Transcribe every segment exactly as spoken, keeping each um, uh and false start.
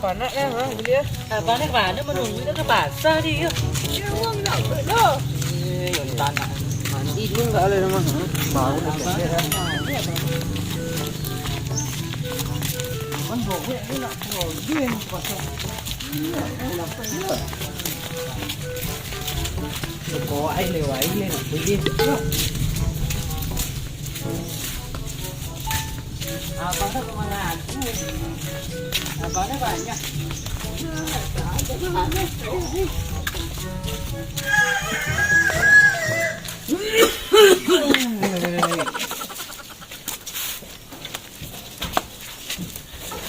Panak lah, ha, beli lah. Abang ni ka mano, manunggu dah ka pasa ni, yo. Yo, abang nak beli lah. Eh, yo, tak nak. Mandi pun tak boleh, Bang. Baru nak beli lah. Abang bawa ni nak pergi pasar. Iya, nak pergi lah. Kau ai lewat ai, nak pergi. Abang dah kemana aku? Abang dah banyak.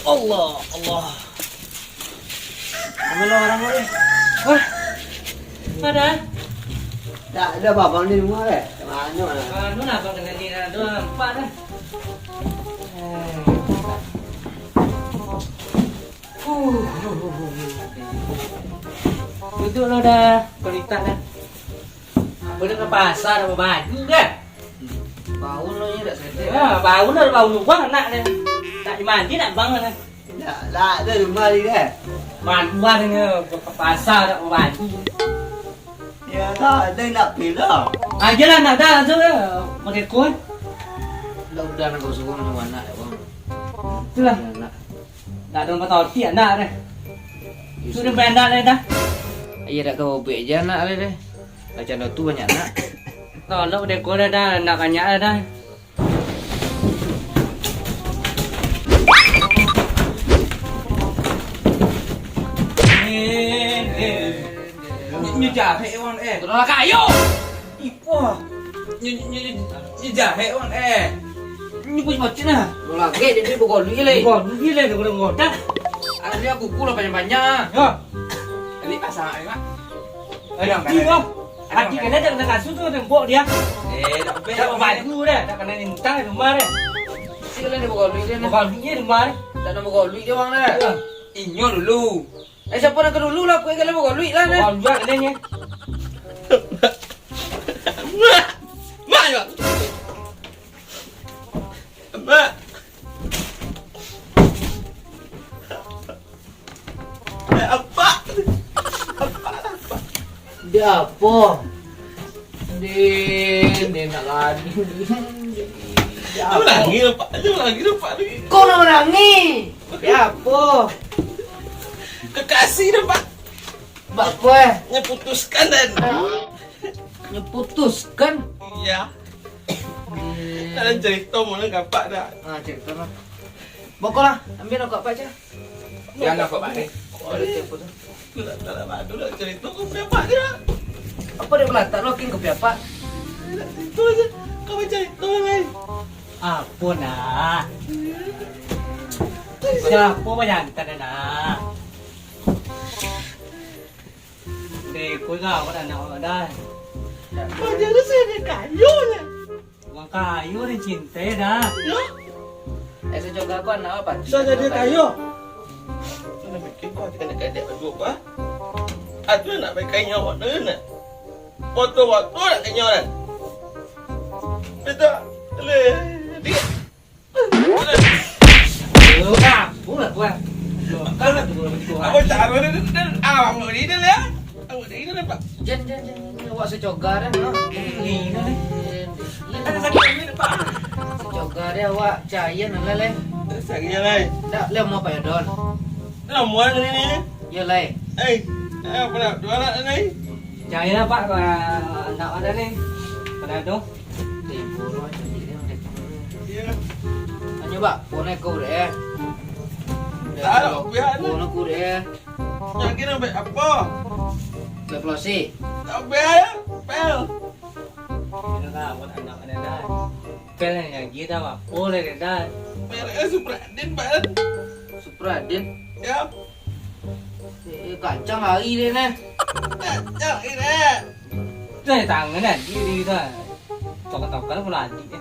Allah, Allah. Mana orang ni? Wah. Ada? Tak ada apa-apa di rumah deh. Mana mana? Anu lah, abang kena ni, dah dua, empat dah. Eh. Huh. Duduk lo dah, kualitas dah. Apa dah ke pasar, apa baju dah? Bau lo ni dak sedap. Ya, bau lo, bau luar nak dah. Tak dimandi nak bang dah. Dak, dak ada rumah ni dah. Malu lah dengan ke pasar dak baju. Ya, dah, dah nak pilih. Aja lah, nak dah, langsung lah. Pakai kun. Dah udah nak kau suruh macam mana, ya, bang? Itulah. Ya, nak. Dak ada rumah tau, tiap nak dah. Sudah bayar nak dah. Iya, dak kau obek je nak dah. Macam tu banyak nak. Tolong deh, kau dah, dah, nak banyak dah. Eh, eh. Nyo, nyo jahek wan, eh. Tolong lah kayo. Ipo. Nyo, nyo, nyo, nyo jahek wan, eh. Nyo punya pacik nah. Lo lagi dia, dia bagoluik lai. Bagoluik lai, dia bagoluik. Ada aku pula banyak-banyak. Yo. Tadi pasang air, Mak. Ayo, ati, kan? Ati kena dak kena kasut tu, tembok dia. Eh, tak apa. Dak baju dah, dak kena lintang di rumah dah. Isi kalian dia bagoluik dia, nah. Bagoluik dia di rumah dah. Tak nak bagoluik dia, bang, dah. Ya. Inyo dulu. Eh, siapa nak ke dulu lah, aku yang kalian bagoluik lah, nah. Bagoluik lah kalian, ya. Mak! Mak, ya! Mak! Eh, apa? Apa? Apa? Dia apa? Din, Din nak lari. Dia apa? Dia menangis, Pak. Dia menangis, Pak. Kau nak menangis? Dia apa? Kekasih dia, Pak. Bak apa, eh? Nyo putuskan, Dan. Nyo putuskan? Iya. Din. Ada cerita mana kapak dah? Ah, cerita lah. Bokol lah, ambil rokok apa aja? Jangan kau balik. Ada siapa tu? Aku nak, tak nak badu nak cerita kau punya apa dia? Apa dia pelatak lo, king kau punya apa? Nak cerita aja. Kau baca itu, lai. Apa nak? Siapa bayangkan nak? Deh, kau gawat anak awak dah. Kau jadi saya dia kayu je. Urang kayo den cintai dah. Yo. Eh, sajoga ko anak apa? Bisa jadi kayo. Mana mikir kau hati anak gadek berdua, bah? Atu nak baik kayo awak tu nak. Foto-foto nak kayo kan? Betul. Le, dia. Lo, kampung lah, tuan. Lo, kan tu, tuan. Apa cara dia, dia, dia, ah, apa dia, dia, dia, apa dia, dia, Pak? Jan, jan, jan, jan, awak sacogar dah, no. Ni, ni, ni. Ada sakit ni, Pak. Sacogar dah awak, cairan lah, leh. Sakit lah, leh. Tak, leh, mau apa ya, Don? Lama ni, ni. Ya, leh. Eh, eh, apa nak? Dua anak ni. Cairan lah, Pak, kalau nak ada ni. Pada tu. Libur, Pak, jadi dia, dia. Ya. Anyo, Pak, phone ko deh. Tak ada, biar ni. Phone ko deh. Yang kira baik apa? Baik pelosi. Tak bayar, pel. Kira lah, buat anak ada dah. Pel yang lagi dah, apa boleh dah. Pel, eh, Supradin, Pak. Supradin? Ya. Eh, kacang hari dia, nah. Kacang hari dia. Dah, tangan dah, dia, dia dah. Tokak-tokak lah pula adik dia.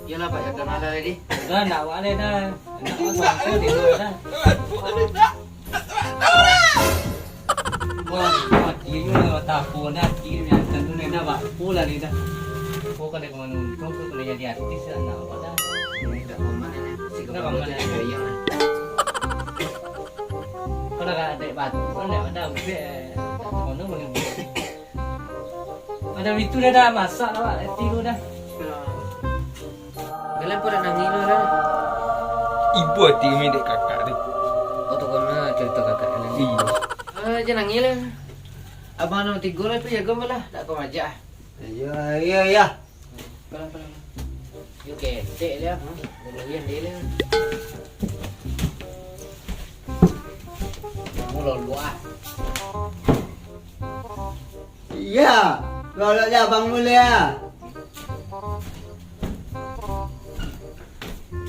Iyalah, Pak, ya, kenal lah, Dek. Udah, ndak awak ni dah. Ndak awak sangko dia dah. Wah, mati ni lah, tak apa nak, dia ni, tentu ni dah, Pak. Pula ni dah. Kau kada kemana untung, kau kena jadi artis lah, ndak apa dah. Ini dah paman ni, si kepala paman jadi gayang lah. Lah, dek batu, kan dek padam, dek. Macam itu dah, dah masak lah, Pak. Reti tu dah. Kalian pun nak nangis lah, dah. Ibo ati kami dek kakak tu. Oh, tu kena cerita kakak kalian. Iyo. Ah, jangan nangis lah. Abang nang tigo lah tu jago lah, tak kau majak ah. Iyo, iyo, iyo. Palang, palang. Yo ketek lah, ha? Lumayan dia lah. Kamu lalu ah. Iya, kalau dia abang boleh ah.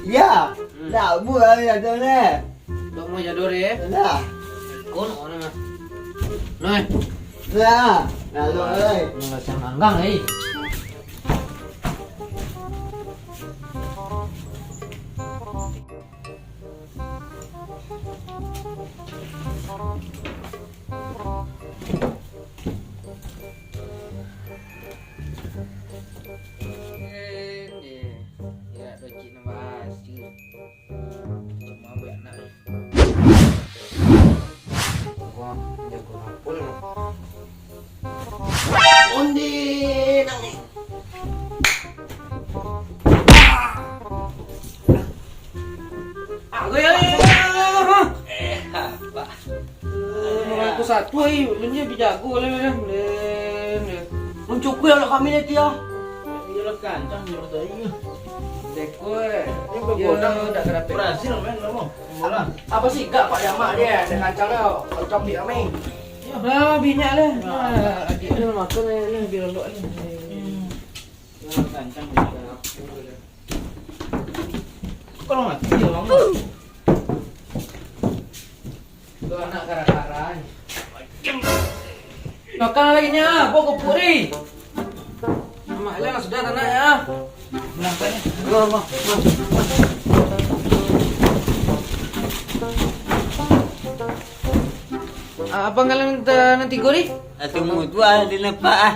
Iya, hmm. Tak buat ada tu ni. Dok mo jador, eh? Alah. Kon orang ah. Nah. Lah, lalu, oi. Nang rasa manggang, eh. Ya, dua cik nang bahas. Mabuk anak. Wah, jago rapul. Onde nang ni. Ah, gue, gue, gue, gue, gue. Eh, apa? Nomor satu ai, ulun je bijago lah, lah, lah, lah. Mun cukui anak kami nanti, ah. Iyalah, kancang je, Mas, ai. Deko, eh. Ini begodang. Yo, dak kerapik. Berhasil, men, kamu. Bola. Apa sih, gak, Pak, jamak dia, ada kancang dia, kalau copik kami. Lah, minyak lah. Nah, adik dia makan lah, lah, biar elok lah. Hmm. Iyalah, kancang je. Kalau mati, ya, Bang. Tu anak kara-kara ni. Makan lagi nya, apa kerupuk ni? Mak Elang sudah tak nak ya. Ah, apa ngalan ta-, nan tigo ni? Atu mutu ah, dia nampak ah.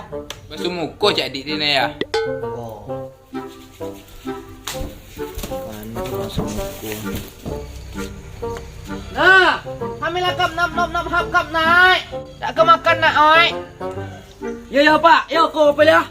Basuh muko cak dik dia ni ya. Oh. Nah, kami lakap nap nap nap hap kap naik. Tak ke makan nak oi. Yo yo pak, yo ko apa ya?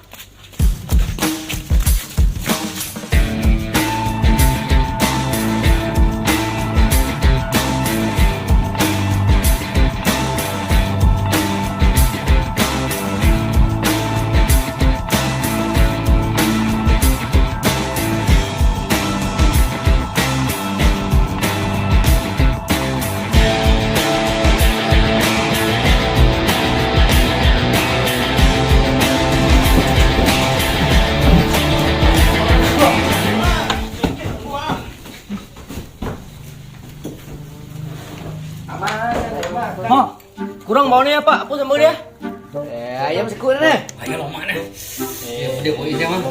Aman, aman. Hah? Kurang bau ni apa? Apa sama dia? Eh, ayam sekut ni. Ayam lemak ni. Eh, dia boleh dia mah.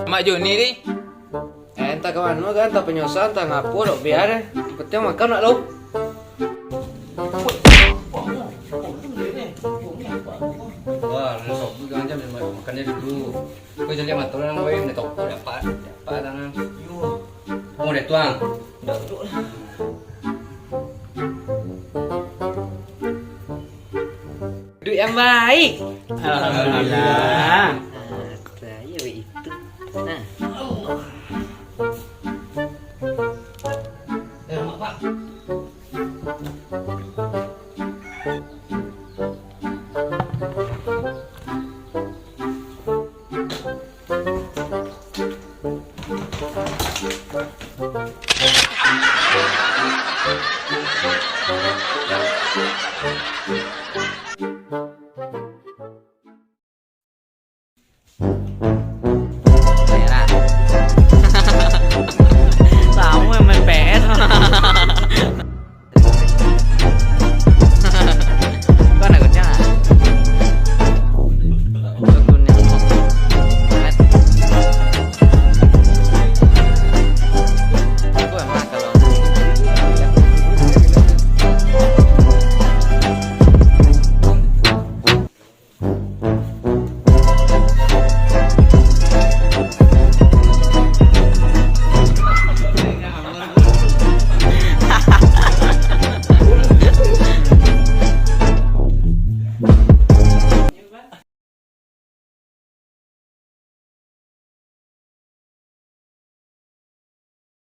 Mak Joni ni. Eh, entah ke mana kan, entah penyosa, entah ngapo, dok biar. Penting makan nak lo. Wah, lu sobu jangan jam makan dia dulu. Kau jadi mato orang, weh, ni toko dapat, dapat tangan. Yo. Oh, dah tuang. Dah duduk lah. Duit yang baik. Alhamdulillah.